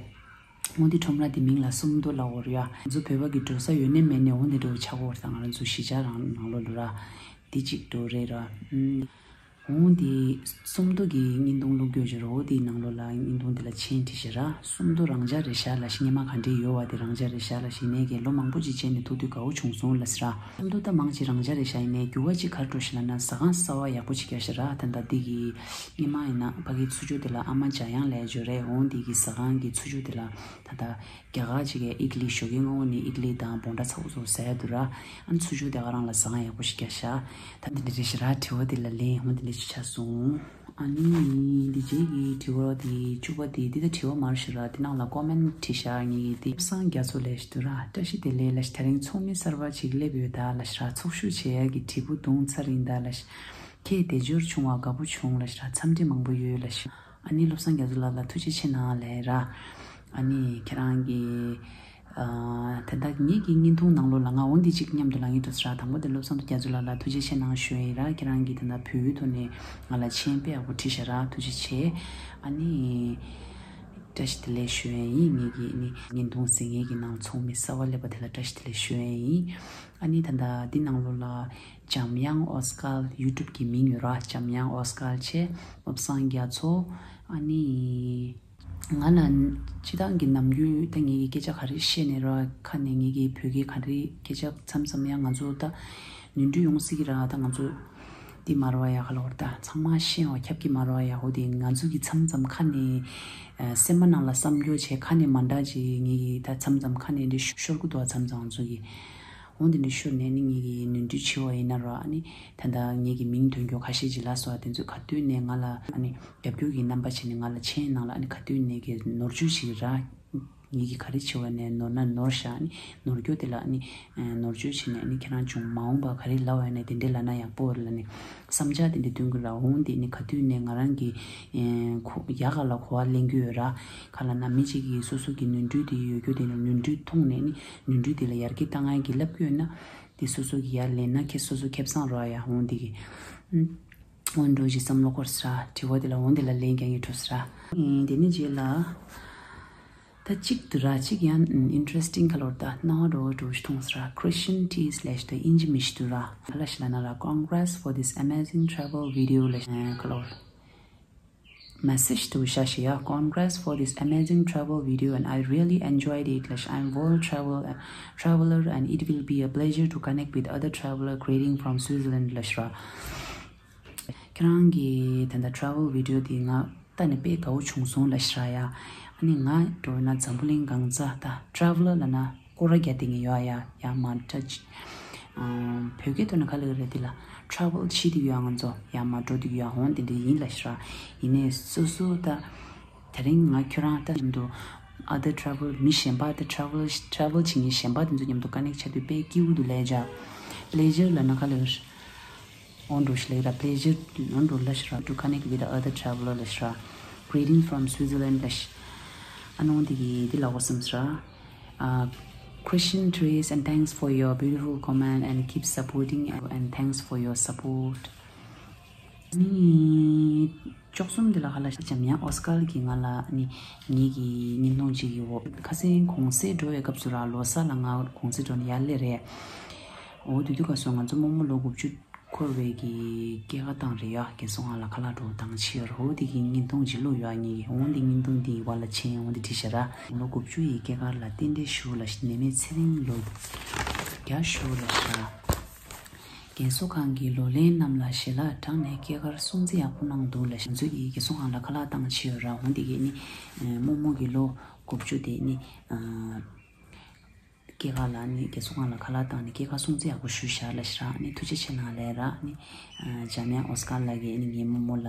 འོ་འདི་ཁྲོམ་ར་འདི་མིང་ལ་སུམ་མདོ་ལབ་དགོས་རེད་ཡ། ང་ཚོ་བོད་པ་གི་འགྲོ་ས་ཡོད་ནའི་མེད་ནའི་འོ་འདི་འདྲ་བོ་ཆགས་ཀྱི་ཡོད་རེད། ད་ང་རང་ཚོ་གཞིས་ཆགས་རང་ནང་ལོགས་ལ་ར། འདི་གཅིག་འགྲོ་རེད་ར། ཨུམ། འོ་འདི་སུམ་མདོ་གི་བརྙན་ཐུང་བླུགས་རྒྱུ་ཅིག་རེད། འོ་འདི་ནང་ལོགས་ལ་བརྙན་ཐུང་འདི་ལ་མཆན་བྲིས་ཤག་ར། སུམ་མདོ་རང་འཇགས་རེད་ཤག་ལབ་ཤག་སྔོན་མ་ག་འདྲ་ཡོད་པ་དེ་རང་འཇགས་རེད་ཤག་ལབ་ཤག་ཡིན་ནའི་གི་ལོ་མང་པོ་ཅིག་བྱས་ནས་ཐུག་དུས་དགའ་བོ་བྱུང་སོང་ལབ་ཤག་ར། སུམ་མདོ་ད་མང་ཆེ་རང་འཇགས་རེད་ཤག་ཡིན་ནའི་འགྱུར་བ་ཅིག་ག་རེ་འགྲོ་ཤག་ལབ་ན། ཟ་ཁང་གསར་པ་ཡག་པོ་ཅིག་བརྒྱབ་ཤག་ར། ད་ལྟ་འདི་གི་སྔོན་མ་ཡིན་ན་ཕ་གིའི་ཚུར་ཕྱོགས་དེ་ལ་ཨ་མ་འཇམ་དབྱངས་ལབ་ཡག་ཅིག་ཡོད་རེད། འོ་འདི་གི་ཟ་ཁང་གི་ཚུར་ཕྱོགས་དེ་ལ་ད་ལྟ་རྒྱ་གར་ཅིག་གིས་ཨི་ཌི་ལི་ཞོགས་ཀས་སྔ་པོ་ནས་ཨི་ཌི་ལི་དང་བོང་ཁྲ་ཚ་པོ་ཚ་པོ་ཟ་ཡག་འདུག་ར། ཨ་ནི་ཚུར་ཕྱོགས་དེ་ག་རང་ལ་ཟ་ཁང་ཡག་པོ་ཞིག་བརྒྱབ་ཤག་ད་འདི་འདྲ་རེད་ཤག་ར། དྲི་བ་དེ་ལ་ལན་འོ་འདི་འདྲ་ཞིག་ཆགས་སོང་། ཨ་ནི་འདི་རྗེས་ཀྱི་དྲི་བ་དེ་བཅུ་པ་དེ། འདི་ད་དྲི་བ་མ་རེད་ཤག་ར། འདི་ནང་ལ་ཀོ་མེན་ཊི་བྲིས་ཤག་ངེད་ཀྱིས་དེ། བློ་བཟང་རྒྱ་མཚོ་ལབ་ཡག་ཅིག་འདུག་ར། བཀྲ་ཤིས་བདེ་ལེགས་ལབ་ཤག་དེ་རིང་ཚོགས་མི་གསར་པ་ཅིག་སླེབས་ཡོད་ད་ལབ་ཤག་ར། ཚོགས་ཞུགས་བྱེད་ཡག་གི་དྲིལ་བུ་བརྡུངས་ཚར་ཡིན་ད་ལབ་ཤག་ཁྱེད་དལ་འབྱོར་བྱུང་བ་དགའ་པོ་བྱུང་ལབ་ཤག་ར། འཚམས་འདྲི་མང་པོ་ཡོད་ལབ་ཤག་ཨ་ནི་བློ་བཟང་རྒྱ་མཚོ་ལགས་ལ་ཐུགས་རྗེ་ཆེ་གནང་ལབ་ར། ཨ་ནི་ཁྱེད་རང་གི་ཨ་ད་ལྟ་ངེད་ཀྱི་བརྙན་ཐུང་ནང་ལོགས་ལ་ང་འོ་འདི་གཅིག་མཉམ་དུ་ལབ་སྙིང་འདོད་ཤག་ར། དང་པོ་དེ་བློ་བཟང་རྒྱ་མཚོ་ལགས་ལ་ཐུགས་རྗེ་ཆེ་གནང་ཞུ་ཡ་ཡིན་ར། ཁྱེད་རང་གིས་ད་ལྟ་བོད་ཡིག་ཐོག་ནས་ང་ལ་མཆན་དཔེ་ཡག་པོ་བྲིས་ཤག་ར། ཐུགས་རྗེ་ཆེ། ཨ་ནི་བཀྲ་ཤིས་བདེ་ལེགས་ཞུ་ཡ་ཡིན། ངེད་ཀྱི་ནི་བརྙན་ཐུང་གཟིགས་མཁན་གྱི་ནང་ཚོགས་མི་གསར་པ་སླེབས་པ་དེ་ལ་བཀྲ་ཤིས་བདེ་ལེགས་ཞུ་ཡ་ཡིན། ཨ་ནི་ད་ལྟ་འདི་ནང་ལོགས་ལ་འཇམ་དབྱངས་ཨོ་སི་ཀར། ཡུ་ཊུབ་གི་མིང་ཡོད་ར། འཇམ་དབྱངས་ཨོ་སི་ཀར་བྱས། བློ་བཟང་རྒྱ་མཚོ། ཨ་ནི་ང་ལ་སྤྱིར་བཏང་གི་ནམ་རྒྱུན་ད་ངེད་ཀྱིས་སྐད་ཆ་ག་རེ་བཤད་ནའི་ར། ཁ་ནས་ངེད་ཀྱིས་བོད་སྐད་ག་རེ་སྐད་ཆ་མཚམས་མཚམས་ཡང་ང་ཚོ་ད་ནོར་འཁྲུལ་ཡོང་སྲིད་ཀྱི་ར། ད་ང་ཚོ་འདི་མ་རེད་པ་ཡ། ག་ལབ་དགོས་རེད། ད་ཚང་མ་ཤེས་པ་ཁྱབ་ཀྱི་མ་རེད་པ་ཡ། འོ་དེ་ང་ཚོ་གིས་མཚམས་མཚམས་ཁ་ནས་ཨ་སེམས་པ་ནང་ལ་བསམ་སྐྱོ་བྱས། ཁ་ནས་མ་འདྲ་ཅིག་ངེད་ཀྱིས་ད་མཚམས་མཚམས་ཁ་ནས་འདི་ཤོར་གི་འདུག་པ། མཚམས་མཚམས་ང་ཚོ་གིས། འོ་འདི་འདྲ་ཤོར་ནས་ནི་ངེད་ཀྱིས་ནོར་འཁྲུལ་བྱས་པ་ཡིན་ན་ར། ཨ་ནི་ད་ལྟ་ངེད་ཀྱི་མིང་འདོན་རྒྱུ་ཁ་ཤས་ཅིག་ལབ་སོང་། དེ་ཚོས་ག་དུས་ནས་ང་ལ་ཨ་ནི་རྒྱབ་སྐྱོར་གྱི་རྣམ་པ་བྱས་ནས་ང་ལ་མཆན་གནང་ལ། ཨ་ནི་ག་དུས་ནས་ཀྱི་ནོར་བཅོས་ཤིག་ར། ངེད་ཀྱིས་ག་རེ་བྱས་པ་ནས་ནོར་ན་ནོར་ཤག་ཨ་ནི་ནོར་རྒྱུ་དེ་ལ་ཨ་ནི་ནོར་བཅོས་བྱས་ནས། ཨ་ནི་ཁྱེད་རང་ཚོ་མ་འོངས་པ་ག་རེ་ལབ་པ་ཡིན་ན་དེ་འདྲས་ལབ་ན་ཡག་པོ་རེད་ལབ་ནས་བསམ་འཆར་དེ་འདྲས་འདོན་གྱི་ར། འོ་འདི་ནི་ག་དུས་ནས་ང་རང་གི་ཨེ་ཁོ་ཡག་ག་ལ་གོ་བ་ལེན་གྱི་ཡོད་ར། ག་ལབ་ན་མི་གཅིག་གིས་སོ་སོ་གི་ནོར་འཁྲུལ་དེ་ཡོད་རྒྱུ་དེ་ནི་ནོར་འཁྲུལ་མཐོང་ནས་ནི་ནོར་འཁྲུལ་དེ་ལ་ཡར་རྒྱས་བཏང་ཡག་གི་ལབ་ཀྱི་ཡོད་ན། དེ་སོ་སོ་གིས་ཡར་ལེན་ན་ཁྱེད་སོ་སོ་ཁེ་བཟང་རེད་པ་ཡ། འོ་འདི་གི་ཨུམ། འོ་འདྲ་ཞིག་བསམ་བློ་འཁོར་སོང་ར། དྲི་བ་དེ་ལ་འོ་འདི་ལ་ལན་རྒྱག་ཡག་འཕྲོད་སོང་ར། ཨེ་དེ་ནས་རྗེས་ལ་ད་གཅིག་འདུག་ར། གཅིག་ཡང་ཨིན་ཊི་རེ་སི་ཊིང་ག་ལབ་དགོས་རེད། ད་སྣང་བ་འགྲོ་འགྲོ་ཞིག་མཐོང་སོང་ར། Christian T slash ད་དབྱིན་ཇི་མི་ཤེས་འདུག་ར། ག་ལབ་ཤག་ལབ་ན་ར། Congrats for this amazing travel video ལབ་ཤག་ག་ལབ། མེ་སེ་ཇི་འདུག་ཤག་ཤག་ཡ། Congrats for this amazing travel video and I really enjoyed it ལབ་ཤག I'm world travel traveler and it will be a pleasure to connect with other traveler. Greeting from Switzerland ལབ་ཤག་ར། ཁྱེད་རང་གི་ད་ལྟ་travel video དེ་ང་ལྟ་ནས་དཔེ་དགའ་བོ་བྱུང་སོང་ལབ་ཤག་ར་ཡ། ཨ་ནི་ང་འགྲོ་ན་འཛམ་བུ་གླིང་གང་ས་ད་traveler ལབ་ན་སྐོར་ར་རྒྱག་བསྡད་མཁན་ཡོད་ཡ། ཡ་མ་འདྲ་ཅིག་ཨམ། བོད་སྐད་ཐོག་ནས་ག་ལབ་ཀྱི་རེད། དེ་ལ་travel བྱེད་དུ་ཡོད་ཡ། ང་ཚོ་ཡ་མ་འགྲོ་དུ་ཡོད་ཡ། འོང་དེ་འདྲ་ཡིན་ལབ་ཤག་ར། ཡིན་ནའི་སོ་སོ་ད་དེ་རིང་ང་ཁྱོད་རང་ད་མཉམ་དུ་other travel མི་གཞན་པ་ད་travel travel བྱེད་མཁན་གཞན་པ་དེ་ཚོ་མཉམ་དུ་ཀ་ནེག་བྱེད་དུས་དཔེ་སྐྱིད་པོ་འདུག་ལབ་ཡ། Pleasure ལབ་ན་ག་ལབ་ཀྱི་རེད། འོ་འགྲོ་ཞིག་ལབ་ར། Pleasure འོ་འགྲོ་ལབ་ཤག་ར། To connect with the other traveler ལབ་ཤག་ར། Greetings from Switzerland ལབ་ཤག་ཨ་ནི་འོ་འདི་གི་འདི་ལབ་དགོས་བསམ་སོང་ར། Uh, Christian Trace and thanks for your beautiful comment and keep supporting and thanks for your support. ནི་བཅུ་གསུམ་འདི་ལ་ག་ལབ་ཤག་འཇམ་དབྱངས་ཨོ་སི་ཀར་གྱིས་ང་ལ་ནི་ངེད་ཀྱི་བརྙན་ཐུང་ཅིག་གི་འོག་ཁ་སང་གུང་སེང་འགྲོ་བའི་སྐབས་སུ་ར། ལོ་གསར་ལ་ང་གུང་སེང་འགྲོ་ནས་ཡར་སླེབས་རེད། འོ་དེ་དུས་སྐབས་སུ་ང་ཚོ་རྨོ་མོ་ལོ་དགུ་བཅུ་འཁོར་བའི་གི་སྐྱེས་སྐར་བཏང་རེད་ཡ། རྒན་གསུང་ང་ལ་ཁ་ལག་འགྲོ་བཏང་ཕྱིར། འོ་དེ་གི་བརྙན་ཐུང་ཅིག་བླུགས་ཡོད་ངེད་ཀྱིས། འོ་འདི་བརྙན་ཐུང་འདིའི་བར་ལ་མཆན་འོ་འདི་བྲིས་ཤག་ར། ལོ་དགུ་བཅུ་ཡི་སྐྱེས་སྐར་ལ་རྟེན་འབྲེལ་ཞུ་ལབ་ཤག་ནད་མེད་ཚེ་རིང་ལོ་བརྒྱ་ཞུ་ལབ་ཤག་རྒན་གསོ་ཁང་གི་ལོ་ལོན་རྣམས་ལ་ཞལ་ལག་དྲངས་ནས་སྐྱེས་སྐར་སྲུང་བརྩི་ཡག་པོ་གནང་འདུག་ལབ་ཤག་ང་ཚོ་གིས་རྒན་གསོ་ཁང་ལ་ཁ་ལག་བཏང་ཕྱིར་ཡོད་ར། འོ་འདི་གི་ནི་རྨོ་མོ་གི་ལོ་དགུ་བཅུ་དེ་ནི་སྐྱེས་སྐར་ལ་ནི་རྒན་གསོ་ཁང་ལ་ཁ་ལག་བཏང་ནས་སྐྱེས་སྐར་སྲུང་བརྩི་ཡག་པོ་ཞུས་ཤག་ལབ་ཤག་ར། ནི་ཐུགས་རྗེ་ཆེ་གནང་ལབ་ར། ནི་འཇམ་དབྱངས་ཨོ་སི་ཀར་ལགས་ཀྱིས་ནི་ངའི་རྨོ་མོ་ལ་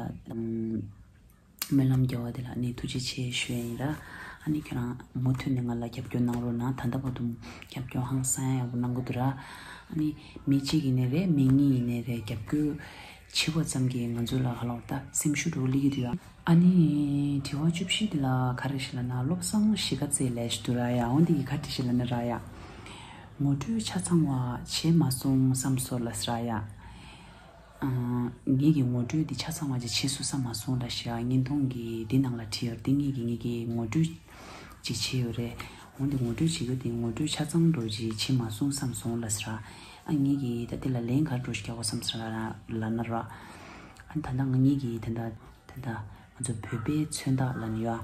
སྨོན་ལམ་རྒྱག་པ་དེ་ལ་ནི་ཐུགས་རྗེ་ཆེ་ཞུ་ཡ་ཡིན་ར། ཨ་ནི་ཁྱོད་རང་མུ་མཐུད་ནས་ང་ལ་རྒྱབ་སྐྱོར་གནང་རོགས་གནང་། ད་ལྟ་བར་དུ་རྒྱབ་སྐྱོར་ཧང་སང་ཡག་པོ་གནང་གི་འདུག་ར། ཨ་ནི་མི་གཅིག་ཡིན་ནའི་རེད། མི་གཉིས་ཡིན་ནའི་རེད། རྒྱབ་སྐྱོར་ བྱེད་པ་ཙམ་གྱིས་ང་ཚོ་ལ་ཧ་ལམ་ད་སེམས་ཤུགས་འགྲོ་སླེབས་ཀྱི་འདུག་ཡ། ཨ་ནི་དྲི་བ་བཅུ་བཞི་འདི་ལ་ག་རེ་ཞིག་ལབ་ན། བློ་བཟང་གཞིས་ཀ་རྩེ་ལས་ཞིག་འདུག་ར་ཡ། འོ་འདི་གི་ག་འདྲི་ཞིག་ལབ་ན་ར་ཡ། ངོ་སྤྲོད་ཆ་ཚང་བ་བྱས་མ་སོང་བསམ་སོང་ལབ་སི་ར་ཡ། ཨ། ངེད་ཀྱི་ངོ་སྤྲོད་འདི་ཆ་ཚང་བ་ཅིག་བྱེད་སོང་བསམ་མ་སོང་ལབ་ཤག་བརྙན་ཐུང་གི་འདི་ནང་ལ་བྲིས་ཡོད་དེ། ངེད་ཀྱི་ངེད་ཀྱི་ངོ་སྤྲོད་ཅིག་བྱས་ཡོད་རེད། འོ་འདི་ངོ་སྤྲོད་བྱེད་རྒྱུ་དེ་ངོ་སྤྲོད་ཆ་ཚང་འགྲོ་ཅིག་བྱེད་མ་སོང་བསམ་སོང་ལབ་སི་ར། ཨ། ངེད་ཀྱི་ད་དེ་ལ་ལན་ག་འགྲོ་ཞིག་རྒྱག་དགོས་བསམ་སི་ར་ལབ་ན་ར། ཨ། ད་ལྟ་ང་ངེད་ཀྱི་ད་ལྟ་ད་ལྟ་ང་ཚོ་བོད་པའི་མཚོན་རྟགས་ལབ་ན་ཡོད།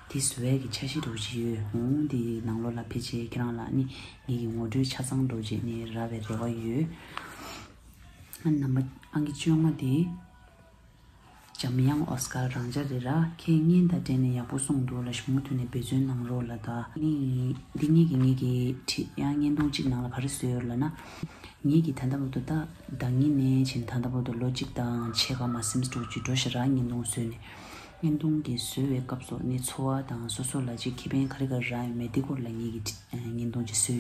དེ་བཟོ་ཡས་ཀྱི་འཆར་གཞི་འདྲ་བོ་ཅིག་ཡོད། འོང་དེ་ནང་ལོགས་ལ་ཕལ་ཆེར་ཁྱེད་རང་ལ་ནི་ངེད་ཀྱི་ངོ་སྤྲོད་ཆ་ཚང་འདྲ་བོ་ཅིག་ནི་རག་པའི་རེ་བ་ཡོད། ཨ། ནམ་པ་ཨང་ཀི་བཅོ་ལྔ་དེ་འཇམ་དབྱངས་ཨོ་སི་ཀར་རང་འཇགས་རེད་ར། ཁྱེད་བརྙན་དང་འབྲེལ་ནས་ཡག་པོ་གསུངས་འདུག་ལབ་ཤག་མུ་མཐུད་ནས་འབད་བརྩོན་གནང་རོགས་ལབ། ད་ནི་འདི་ངེད་ཀྱི་ངེད་ཀྱི་བྲིས་ཡང་བརྙན་ཐུང་གཅིག་ནང་ལ་ག་རེ་བཟོས་ཡོད་ལབ་ན། ངེད་ཀྱིས་ད་ལྟ་བར་དུ་ད་ཟླ་ཉིན་ནས་བྱས་ད་ལྟ་བར་དུ་ལོ་གཅིག་དང་ཕྱེད་ཀ་མ་ཟིན་འགྲོ་ཅིག་འགྲོ་ཤག་ར། བརྙན་ཐུང་བཟོས་ནས། བརྙན་ཐུང་གི་བཟོ་བའི་སྐབས་སུ་ནི་འཚོ་བ་དང་སོ་སོ་ལ་ཅིག་ཁེ་ཕན་ག་རེ་ག་རེ་རག་ཡོད་མེད་དེ་སྐོར་ལ་ངེད་ཀྱིས་བྲི- བརྙན་ཐུང་ཅིག་བཟོས་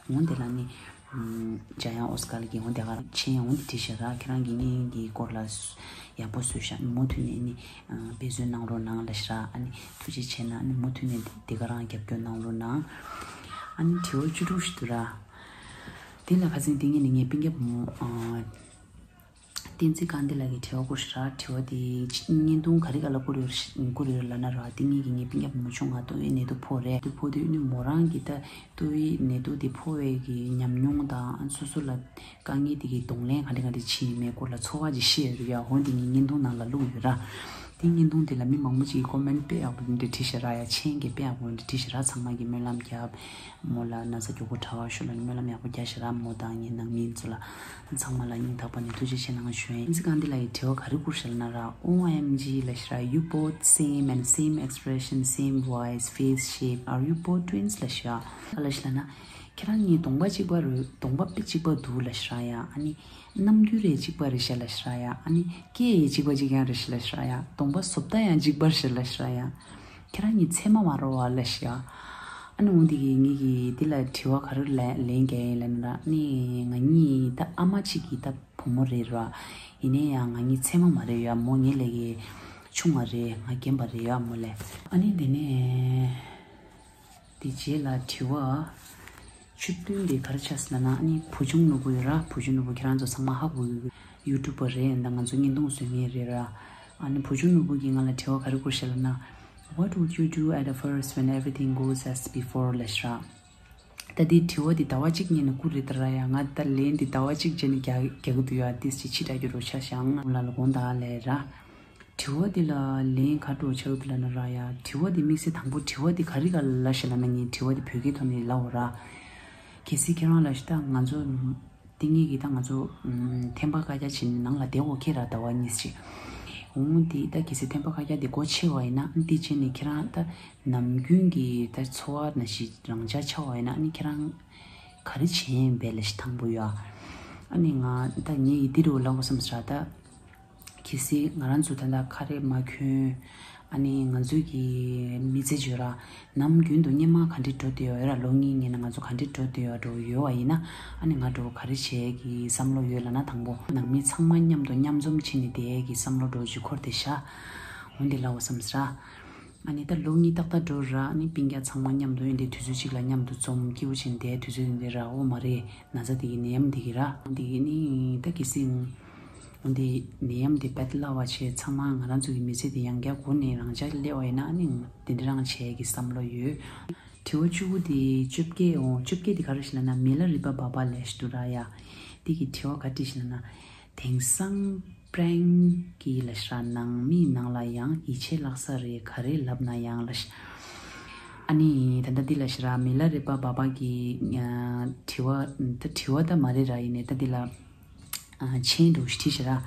ཡོད། འོང་དེ་ལ་ནི་འཇམ་དབྱངས་ཨོ་སི་ཀར་གྱིས་འོང་དེ་ག་རང་མཆན་འོང་དེ་བྲིས་ཤག་ར། ཁྱེད་རང་གིས་བརྙན་གྱི་སྐོར་ལ་ཡག་པོ་བཟོས་ཤག་མུ་མཐུད་ནས་ནི་འབད་བརྩོན་གནང་རོགས་གནང་ལབ་ཤག་ར། ཨ་ནི་ཐུགས་རྗེ་ཆེ་གནང་། ཨ་ནི་མུ་མཐུད་ནས་དེ་ག་རང་རྒྱབ་སྐྱོར་གནང་རོགས་གནང་། ཨ་ནི་དྲི་བ་བཅུ་དྲུག་ཞིག་འདུག་ར། དེ་ལ་ཁ་སང་དེ་ངེད་ནི་ངའི་སྤུན་ཀྱག་བུ་མོ། ཨ། བསྟན་འཛིན་དཀར་མདའ་ལགས་ཀྱིས་དྲི་བ་བསྐུར་ཤག་ར། དྲི་བ་དེ་བརྙན་ཐུང་ག་རེ་ག་ལ་བསྐུར་ཡོད་བསྐུར་ཡོད་ལབ་ན་ར། དེ་ངེད་ཀྱི་ངའི་སྤུན་ཀྱག་བུ་མོ་ཆུང་ང་ཏོག་དབྱིབས་ནད་དུག་ཕོག་རེད། དུག་ཕོག་དུས་ནི་མོ་རང་གིས་ད་ཏོག་དབྱིབས་ནད་དུག་དེ་ཕོག་པའི་གི་ཉམས་མྱོང་དང་སོ་སོ་ལ་དཀའ་ངལ་དེ་གི་གདོང་ལེན་ག་འདྲ་ག་འདྲ་བྱེད་ཡིན་མེད་སྐོར་ལ་ཚོར་བ་ཅིག་བཤད་ཡོད་རེད་ཡ། འོ་འདི་ངས་བརྙན་ཐུང་ནང་ལ་བླུགས་ཡོད་ར། དེ་བརྙན་ཐུང་དེ་ལ་མི་མང་པོ་ཅིག་གིས་ཀོ་མེན་དཔེ་ཡག་པོ་འདི་བྲིས་ཤག་ར་ཡ། མཆན་གྱིས་དཔེ་ཡག་པོ་འདི་བྲིས་ཤག་ར། ཚང་མ་གིས་སྨོན་ལམ་རྒྱབ། མོ་ལ་ན་ཚ་མགྱོགས་པོ་དྲག་པ་ཤོག་ལབ་ནས་སྨོན་ལམ་ཡག་པོ་རྒྱག་ཤག་ར། མོ་དང་ངའི་ནང་མི་ཚོ་ལ་ཚང་མ་ལ་སྙིང་ཐག་པ་ནས་ཐུགས་རྗེ་ཆེ་གནང་ཞུ་ཡིན། བསྟན་འཛིན་དཀར་མདའ་ལགས་ཀྱིས་དྲི་བ་ག་རེ་བསྐུར་ཤག་ལབ་ན་ར། ཨོ་ཨེམ་ཇི་ལབ་ཤག་ར། You both same and same expression, same voice, face shape. Are you both twins? ལབ་ཤག་ར། ག་ལབ་ཤག་ལབ་ན། ཁྱེད་རང་གཉིས་གདོང་པ་གཅིག་པ་རེད། གདོང་པ་དཔེ་གཅིག་པ་འདུག་ལབ་ཤག་ར་ཡ། ཨ་ནི་རྣམ་འགྱུར་རེ་གཅིག་པ་རེད་ཤག་ལབ་ཤག་ར་ཡ། ཨ་ནི་སྐད་ཡང་གཅིག་པ་གཅིག་རྐྱང་རེད་ཤག་ལབ་ཤག་ར་ཡ། གདོང་པ་བཟོ་ལྟ་ཡང་གཅིག་པ་རེད་ཤག་ལབ་ཤག་ར་ཡ། ཁྱེད་རང་གཉིས་ཚད་མ་མ་འདྲ་བ་ལབ་ཤག་ཡ། ཨ་ནི་འོ་འདི་གིས་ངེད་ཀྱིས་འདི་ལ་དྲི་བ་ག་རེ་ལན་ལན་རྒྱག་ཡིན་ལབ་ན་ར། ཨ་ནི་ང་གཉིས་ད་ཨ་མ་གཅིག་གི་ད་བུ་མོ་རེད་ར། ཡིན་ནའི་ཡང་ང་གཉིས་ཚད་མ་མ་རེད་ཡ། མོ་ངེད་ལས་ཀྱི་ཆུང་བ་རེད། ང་རྒན་པ་རེད་ཡ་མོ་ལས། ཨ་ནི་དེ་ནས། དེ་རྗེས་ལ་དྲི་བ་བཅུ་བདུན་དེ་ག་རེ་ཆགས་སོང་ལབ་ན། ཨ་ནི་བུ་ཆུང་ནོར་བུ་ཡོད་ར། བུ་ཆུང་ནོར་བུ་ཁྱེད་རང་ཚོ་ཚང་མ་ཧ་གོ་གི། ཡུ་ཊུབ་པར་རེད། ད་ང་ཚོ་བརྙན་ཐུང་བཟོ་མཁན་རེད་ར། ཨ་ནི་བུ་ཆུང་ནོར་བུ་གིས་ང་ལ་དྲི་བ་ག་རེ་བསྐུར་ཤག་ལབ་ན། What would you do at the first when everything goes as before? ལབ་ཤག་ར། ད་དེ་དྲི་བ་དེ་ཟླ་བ་གཅིག་སྔོན་ནས་བསྐུར་རེད་ད་ར་ཡ། ང་ད་ལན་དེ་ཟླ་བ་གཅིག་རྗེས་ནས་རྒྱག་རྒྱག་གི་འདུག་ཡ། ཏིས་ཅིག་ཕྱི་དྲགས་རྒྱུ་རོ་ཆ་བཞག་ང་ལ་ལ་དགོངས་དག་ལབ་ར། དྲི་བ་འདི་ལ་ལན་ག་འདྲ་ཆགས་འདུག་ལབ་ན་ར་ཡ། དྲི་བ་འདི་དམིགས་བསལ་དང་པོ་དྲི་བ་འདི་ག་རེ་ག་ལབ་ཤག་ལབ་ན། ངས་དྲི་བ་འདི་བོད་སྐད་ཐོག་ནས་ལབ་འོ་ར། གལ་སྲིད་ཁྱེད་རང་ལབ་ཤག་ད་ང་ཚོ་ཏིང་ངེ་གི་ད་ང་ཚོ་ཨམ་ཐེམ་པ་བཀའ་རྒྱ་བྱས་ནས་ནང་ལ་བསྡད་འོ་ཁེ་ར་ཟླ་བ་གཉིས་ཅིག་འོང་འདི་ད་གལ་སྲིད་ཐེམ་པ་བཀའ་རྒྱ་འདི་སྒོ་ཕྱེ་བ་ཡིན་ན། འདི་བྱས་ནས་ཁྱེད་རང་ད་ནམ་རྒྱུན་གྱི་ད་འཚོ་བ་ནང་བཞིན་རང་འཇགས་ཆགས་པ་ཡིན་ན། ཨ་ནི་ཁྱེད་རང་ག་རེ་བྱས་ཡིན་པས་ལབ་ཤག་དང་པོ་ཡ། ཨ་ནི་ང་ད་ངས་འདི་འདྲ་ལབ་དགོས་བསམ་ཤག་ད། གལ་སྲིད་ང་རང་ཚོ་ད་ལྟ་ཁ་རས་མ་གྱོན། ཨ་ནི་ང་ཚོའི་གི་མི་ཚེ་བརྗོད་ར། ནམ་རྒྱུན་དུ་སྔོན་མ་ག་འདྲ་འགྲོ་བསྡད་ཡོད་ར། ལོ་གཉིས་སྔོན་ན་ང་ཚོ་ག་འདྲ་འགྲོ་བསྡད་ཡོད་འགྲོ་ཡོད་པ་ཡིན་ན། ཨ་ནི་ང་འགྲོ་ག་རེ་བྱེད་ཀྱི་བསམ་བློ་ཡོད་ལབ་ན། དང་པོ་ནང་མི་ཚང་མ་མཉམ་དུ་མཉམ་འཛོམས་བྱས་ནས་བསྡད་ཀྱི་བསམ་བློ་འགྲོ་ཅིག་འཁོར་བསྡད་ཤག་འོ་འདི་ལབ་དགོས་བསམ་ཤག་ར། ཨ་ནི་ད་ལོ་གཉིས་ཏག་ཏག་འགྲོ་ར། ཨ་ནི་སྤུན་ཀྱག་ཚང་མ་མཉམ་དུ་ཡིན་དེ་དུས་ཚོད་གཅིག་ལ་མཉམ་དུ་འཛོམས་སྐྱིད་པོ་བྱས་ནས་བསྡད་དུས་ཚོད་ཡིན་དེ་ར། འོ་མ་རེད། ན་ཚ་དེ་གི་ནད་ཡམས་དེ་གི་ར། འོ་འདི་གི་ནི་ད་གལ་སྲིད། འོ་འདི་ནད་ཡམས་དེ་བེད་སླ་བ་བྱས། ཚང་མ་ང་རང་ཚོ་གི་མི་ཚེ་དེ་ཡང་བསྐྱར་སྒོ་ནས་རང་འཇགས་སླེབས་པ་ཡིན་ན། ཨ་ནི་དེ་འདྲ་རང་བྱེད་ཀྱི་བསམ་བློ་ཡོད། དྲི་བ་བཅུ་དགུ་དེ་བཅོ་བརྒྱད་འོང་། བཅོ་བརྒྱད་དེ་ག་རེ་ཞིག་ལབ་ན། མི་ལ་རས་པ་སྦག་སྦག་ལབ་ཤག་འདུག་ར་ཡ། དེ་གི་དྲི་བ་ག་འདྲ་ཞིག་ལབ་ན། དེང་སང་པྲེང་གི་ལབ་ཤག་ར། ནང་མིའི་ནང་ལ་ཡང་ཡིད་ཆེས་བརླག་ས་རེད། ག་རེ་ལབ་ན་ཡང་ལབ་ཤག་ཨ་ནི་ད་ལྟ་འདི་ལབ་ཤག་ར། མི་ལ་རས་པ་སྦག་སྦག་གི་ཨ་དྲི་བ་ད་དྲི་བ་ད་མ་རེད་ར། ཡིན་ནའི་ད་འདི་ལ་ཨ་མཆན་འདྲ་བོ་ཞིག་བྲིས་ཤག་ར།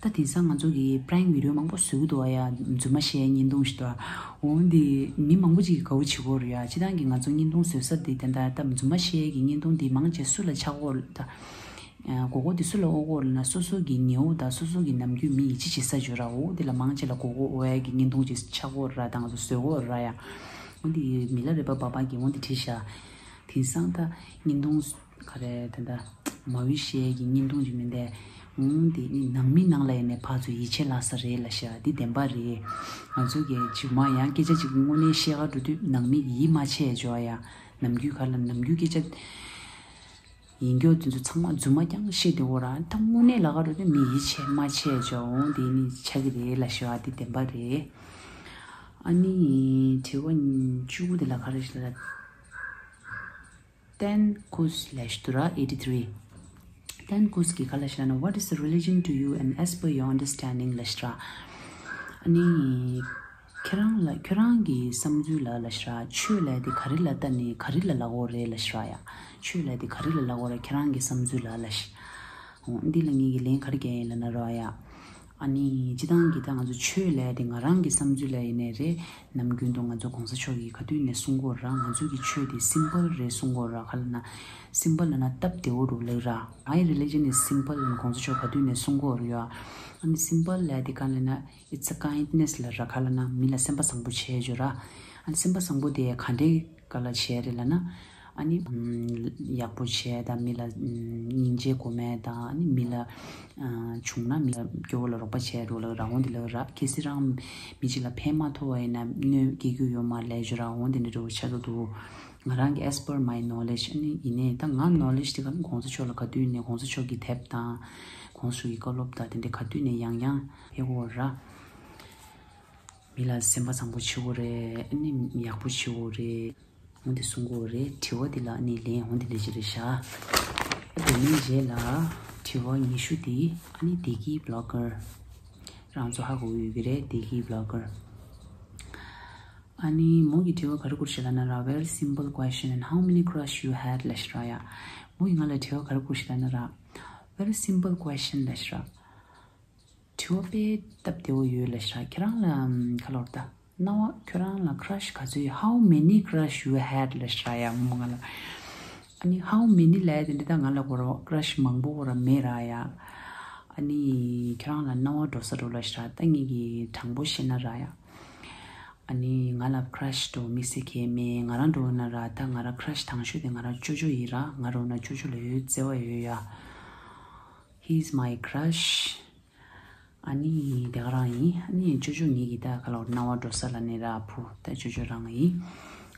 ད་དེང་སང་ང་ཚོ་གི་པྲེང་བི་ཌི་ཡོ་མང་པོ་བཟོ་གི་འདུག་པ་ཡ། རྫུན་མ་བཤད་བརྙན་ཐུང་ཞིག་འདུག་འོ་འདི་མི་མང་པོ་ཅིག་གིས་དགའ་པོ་བྱེད་ཀྱི་ཡོད་རེད་ཡ། སྤྱིར་བཏང་གི་ང་ཚོ་བརྙན་ཐུང་བཟོ་ས་འདི་ད་ལྟ་ད་རྫུན་མ་བཤད་ཀྱི་བརྙན་ཐུང་འདི་མང་ཆེ་སུ་ལ་ཆགས་ཀྱི་ཡོད་རེད་ད། ཨ་མགོ་སྐོར་དེ་སུ་ལ་དབང་གོ་ལབ་ན། སོ་སོ་གི་ཉེ་བོ་དང་སོ་སོ་གི་ནམ་རྒྱུན་མི་ཡིད་ཆེས་བྱེད་ས་ཅིག་ཡོད་ར། འོ་དེ་ལ་མང་ཆེ་ལ་མགོ་སྐོར་དབང་ཡ་གི་བརྙན་ཐུང་ཅིག་ཆགས་ཀྱི་ཡོད་ར། ད་ང་ཚོ་བཟོ་གི་ཡོད་ར་ཡ། འོ་དེ་མི་ལ་རས་པ་སྦག་སྦག་གིས་འོ་དེ་བྲིས་ཤག་དེང་སང་ད་བརྙན་ཐུང་ག་རེ་ད་ད་མ་འོས་བཤད་ཀྱི་བརྙན་ཐུང་ཅིག་མིན་ཏེ། འོང་དེ་ནི་ནང་མི་ནང་ལ་ཡིན་ནས་ཕར་ཚུར་ཡིད་ཆེས་ལྷག་ས་རེད་ལབ་ཤག་འདི་བདེན་པ་རེད། ང་ཚོ་གི་རྗེས་མ་ཡང་སྐད་ཆ་ཅིག་དངོས་གནས་བཤད་ག་འགྲོ་དུས་ནང་མི་ཡིད་མ་ཆེས་འཇོག་ཡ། ནམ་རྒྱུན་ག་ལ་ནམ་རྒྱུན་སྐད་ཆ་ཡིན་སྐྱོ་དེ་ཚོ་ཚང་མ་རྫུན་མ་རྐྱང་བཤད་དེ་འོ་ར་ད་དངོས་གནས་ལ་ག་འགྲོ་དུས་མི་ཡིད་ཆེས་མ་ཆེས་འཇོག་འོང་དེ་ནི་ཆགས་ཀྱི་རེད་ལབ་ཤག་འདི་བདེན་པ་རེད། ཨ་ནི་དྲི་བ་བཅུ་དགུ་དེ་ལ་ག་རེ་ཞིག་ལ། Ten Kus ལབ་ཤག་འདུག་ར། eighty three། Ten Kus གི་ག་ལབ་ཤག་ལབ་ན། What is the religion to you and as per your understanding ལབ་ཤག་ར། ཨ་ནི་ཁྱེད་རང་ལ་ཁྱོད་རང་གི་བསམ་ཚུལ་ལ་ལབ་ཤག་ར། ཆོས་ལབ་དེ་ག་རེ་ལ་ལྟ་ནས་ག་རེ་ལ་ལབ་དགོས་རེད་ལབ་ཤག་ར་ཡ། ཆོས་ལབ་དེ་ག་རེ་ལ་ལབ་དགོས་རེད་ཁྱེད་རང་གི་བསམ་ཚུལ་ལ་ལབ་ཤག་འོ་འདི་ལ་ངས་ཀྱི་ལན་ག་རེ་རྒྱག་ཡིན་ལབ་ན་ར་ཡ། ཨ་ནི་སྤྱིར་བཏང་གི་ད་ང་ཚོ་ཆོས་ལབ་དེ་ང་རང་གི་བསམ་ཚུལ་ལ་ཡིན་ནའི་རེད། ནམ་རྒྱུན་དུ་ང་ཚོ་གོང་ས་མཆོག་གིས་ག་དུས་ནས་གསུང་གི་ཡོད་ར། ང་ཚོ་གི་ཆོས་དེ་simple རེད་གསུང་གི་ཡོད་ར། ག་ལབ་ན་simple ལབ་ན་སྟབས་བདེ་བོ་རུ་ལབ་ར། My religion is simple ལབ་ན་གོང་ས་མཆོག་ག་དུས་ནས་གསུང་གི་ཡོད་ར་ཡ། ཨ་ནི་simple ལབ་དེ་ག་ལབ་ན་it's a kindness ལབ་ར། ག་ལབ་ན་མི་ལ་སེམས་པ་བཟང་པོ་བྱས་ཡོད་ར། ཨ་ནི་སེམས་པ་བཟང་པོ་དེ་ག་འདྲའི་ག་ལ་བྱས་རེད་ལབ་ན། ཨ་ནི་ཨམ་ཡག་པོ་བྱས་དང་མི་ལ་ཨམ་སྙིང་རྗེ་གོ་མེད་དང་ཨ་ནི་མི་ལ་ཨ་བྱུང་ན་མི་ལ་སྐྱོ་བོ་ལ་རོགས་པ་བྱས་རོགས་ལ་རང་དབང་དེ་ལ་ར། གལ་སྲིད་རང་མི་གཅིག་ལ་ཕན་མ་ཐོགས་པ་ཡིན་ན་གནོད་སྐྱེལ་རྒྱུ་ཡོད་མ་རེད་ལབ་ཞོར་རང་དབང་དེ་འདྲ་འདྲ་བོ་ཆགས་ཀྱི་འདུག་ང་རང་གི་as per my knowledge ཨ་ནི་ཡིན་ནའི་ད་ང་knowledge དེ་ག་ནི་གོང་ས་མཆོག་ལ་ག་དུས་ནས་གོང་ས་མཆོག་གི་དེབ་དང་གོང་ས་མཆོག་གི་བཀའ་སློབ་དང་དེ་འདྲ་ག་དུས་ནས་ཡང་ཡང་ཕེབས་ཀྱི་ཡོད་ར། མི་ལ་སེམས་པ་བཟང་པོ་བྱེད་དགོས་རེད། ཨ་ནི་ཡག་པོ་བྱེད་དགོས་རེད། འོ་འདི་གསུང་གི་ཡོད་རེད། དྲི་བ་འདི་ལ་ཨ་ནི་ལན་འོ་འདི་འདྲ་ཅིག་རེད་ཤག་དེ་ནས་རྗེས་ལ་དྲི་བ་ཉི་ཤུ་འདི་ཨ་ནི་བདེ་སྐྱིད་blogger རང་ཚོ་ཧ་གོ་ཡོད་ཀྱི་རེད། བདེ་སྐྱིད་blogger ཨ་ནི་མོ་གི་དྲི་བ་ག་རེ་བསྐུར་ཤག་ལབ་ན་ར། Very simple question and how many crush you had ལབ་ཤག་ར་ཡ། མོ་ཡིས་ང་ལ་དྲི་བ་ག་རེ་བསྐུར་ཤག་ལབ་ན་ར། Very simple question ལབ་ཤག་ར། དྲི་བ་དཔེ་སྟབས་བདེ་བོ་ཡོད་ལབ་ཤག་ཁྱེད་རང་ལ་ཨམ་ག་ལབ་དགོས་རེད་ད། རྣ་བ་ཁྱོད་རང་ལ་crush ག་ཚོད་ཡོད། How many crush you had ལབ་ཤག་ཡ་མོ་ང་ལ། ཨ་ནི་how many ལབ་དེ་འདི་ད་ང་ལ་གོ་ར་crush མང་པོ་གོ་ར་མེད་ར་ཡ། ཨ་ནི་ཁྱོད་རང་ལ་རྣ་བ་འགྲོ་ས་འགྲོ་ལབ་ཤག་ད་ངེད་ཀྱིས་དྲང་པོ་བཤད་ན་ར་ཡ། ཨ་ནི་ང་ལ་crush འགྲོ་དམིགས་བསལ་གང་ཡང་མེད། ང་རང་འགྲོ་ན་ར་ད་ང་རང་crush དང་ཤོས་དེ་ང་རང་ཅོ་ཅོ་ཡིན་ར། ང་འགྲོ་ན་ཅོ་ཅོ་ལ་ཡོད་བརྩེ་བ་ཡོད་ཡ། He is my crush ཨ་ནི་དེ་ག་རང་ཡིན། ཨ་ནི་ཅོ་ཅོ་ངེད་ཀྱི་ད་ག་ལ་རྣ་བ་འགྲོ་ས་ལབ་ནས་ར་བུ་ད་ཅོ་ཅོ་རང་ཡིན།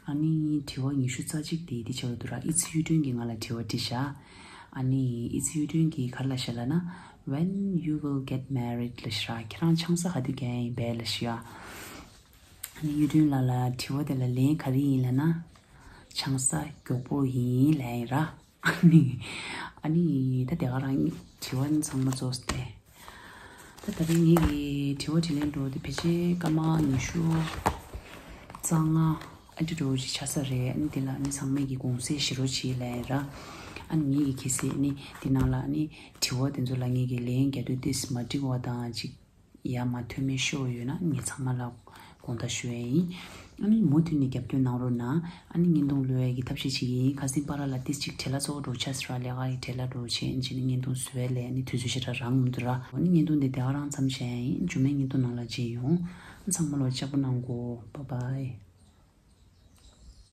ཨ་ནི་དྲི་བ་ཉི་ཤུ་རྩ་གཅིག་དེ་དེ་ཆེ་བ་འདུག་ར། ཨི་ཚི་གཡུ་སྒྲོན་གྱིས་ང་ལ་དྲི་བ་དྲིས་ཤག་ཨ་ནི་ཨི་ཚི་གཡུ་སྒྲོན་གྱིས་ག་རེ་ལབ་ཤག་ལབ་ན། When you will get married ལབ་ཤག་ཁྱེད་རང་ཆང་ས་ག་དུས་རྒྱག་ཡིན་པས་ལབ་ཤག་ཨ་ནི་གཡུ་སྒྲོན་ལགས་ལ་དྲི་བ་དེ་ལ་ལན་ག་རེ་ཡིན་ལབ་ན། ཆང་ས་མགྱོགས་པོ་ཡིན་ལབ་ཡིན་ར། ཨ་ནི། ཨ་ནི་ད་དེ་ག་རང་དྲི་བ་ཚང་མ་རྫོགས་ཏེ། ད་ད་རིང་ངེད་ཀྱི་དྲི་བ་དྲིས་ལན་འགྲོ་དེ་ཕལ་ཆེར་སྐར་མ་ཉི་ཤུ་རྩ་ལྔ་ཨ་འདྲ་འགྲོ་ཅིག་ཆགས་ས་རེད། ཨ་ནི་དེ་ལ་ཨ་ནི་ཚང་མས་ཀྱི་དགོངས་སེལ་ཞུ་རོགས་བྱེད་ལབ་ཡིན་ར། ཨ་ནི་ངེད་ཀྱི་གལ་སྲིད་ཨ་ནི་དེ་ནང་ལ་ཨ་ནི་དྲི་བ་དེ་ཚོ་ལ་ངེད་ཀྱི་ལན་རྒྱག་དུས་ཏིས་མ་འགྲིག་པ་དང་ཅིག་ཡ་མ་མཐུན་མི་ཤོར་ཡོད་ན་ངས་ཚང་མ་ལ་དགོངས་དག་ཞུ་ཡས་ཡིན། ཨ་ནི་མུ་མཐུད་ནས་རྒྱབ་སྐྱོར་གནང་རོགས་གནང་། ཨ་ནི་བརྙན་ཐུང་བླུག་ཡས་ཀྱི་ཐབས་ཤེས་བྱེད་ཀྱི་ཡིན། ཁ་སང་པ་ར་ལ་ཏིས་ཅིག་བྲེལ་བ་ཚ་པོ་འགྲོ་ཆགས་སོང་ར། ལས་ཀ་ཡི་བྲེལ་བ་འགྲོ་བྱས་ཨིན་ཅི་ནི་བརྙན་ཐུང་བཟོ་ཡས་ལས་ཨ་ནི་དུས་ཚོད་ཞེ་དྲག་རག་མི་འདུག་ར། ཨ་ནི་བརྙན་ཐུང་འདི་དེ་ག་རང་མཚམས་བཞག་ཡས་ཡིན། རྗེས་མའི་བརྙན་ཐུང་ནང་ལ་མཇལ་ཡོང་། ཨ་ཚང་མ་ལ་ལྕགས་པོ་གནང་གོ། Bye bye།